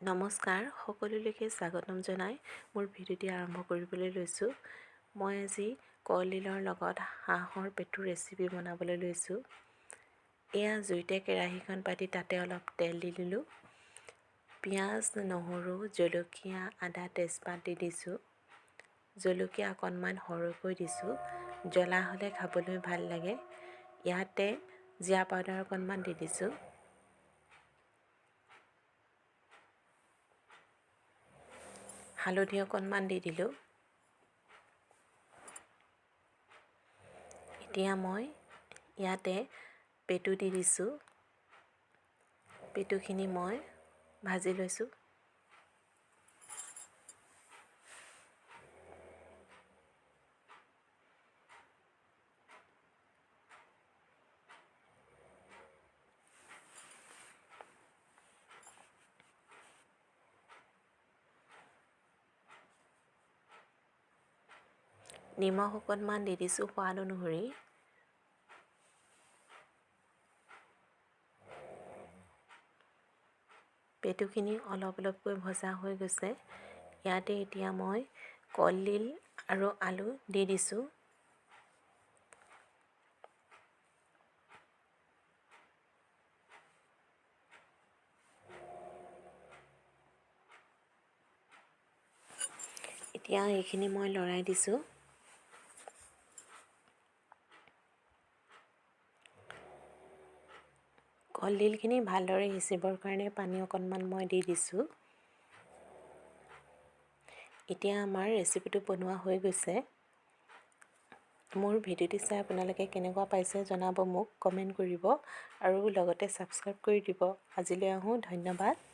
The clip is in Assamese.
নমস্কাৰ, সকলোলৈকে স্বাগতম জনাই মোৰ ভিডিঅ'টি আৰম্ভ কৰিবলৈ লৈছোঁ। মই আজি কলডিলৰ লগত হাঁহৰ পেটুৰ ৰেচিপি বনাবলৈ লৈছোঁ। এয়া জুইতে কেৰাহীখন পাতি তাতে অলপ তেল দি দিলোঁ। পিঁয়াজ, নহৰু, জলকীয়া, আদা, তেজপাত দি দিছোঁ। জলকীয়া অকণমান সৰহকৈ দিছোঁ, জ্বলা হ'লে খাবলৈ ভাল লাগে। ইয়াতে জিৰা পাউডাৰ অকণমান দি দিছোঁ। হালধি অকণমান দি দিলোঁ। এতিয়া মই ইয়াতে পেটু দি দিছোঁ। পেটুখিনি মই ভাজি লৈছোঁ। নিমখ অকণমান দি দিছোঁ সোৱাদ অনুসৰি। পেটুখিনি অলপ অলপকৈ ভজা হৈ গৈছে। ইয়াতে এতিয়া মই কলডিল আৰু আলু দি দিছোঁ। এতিয়া এইখিনি মই লৰাই দিছোঁ। কলডিলখিনি ভালদৰে সিঁচিবৰ কাৰণে পানী অকণমান মই দি দিছোঁ। এতিয়া আমাৰ ৰেচিপিটো বনোৱা হৈ গৈছে। মোৰ ভিডিঅ'টি চাই আপোনালোকে কেনেকুৱা পাইছে জনাব, মোক কমেণ্ট কৰিব আৰু লগতে ছাবস্ক্ৰাইব কৰি দিব। আজিলৈ আহোঁ, ধন্যবাদ।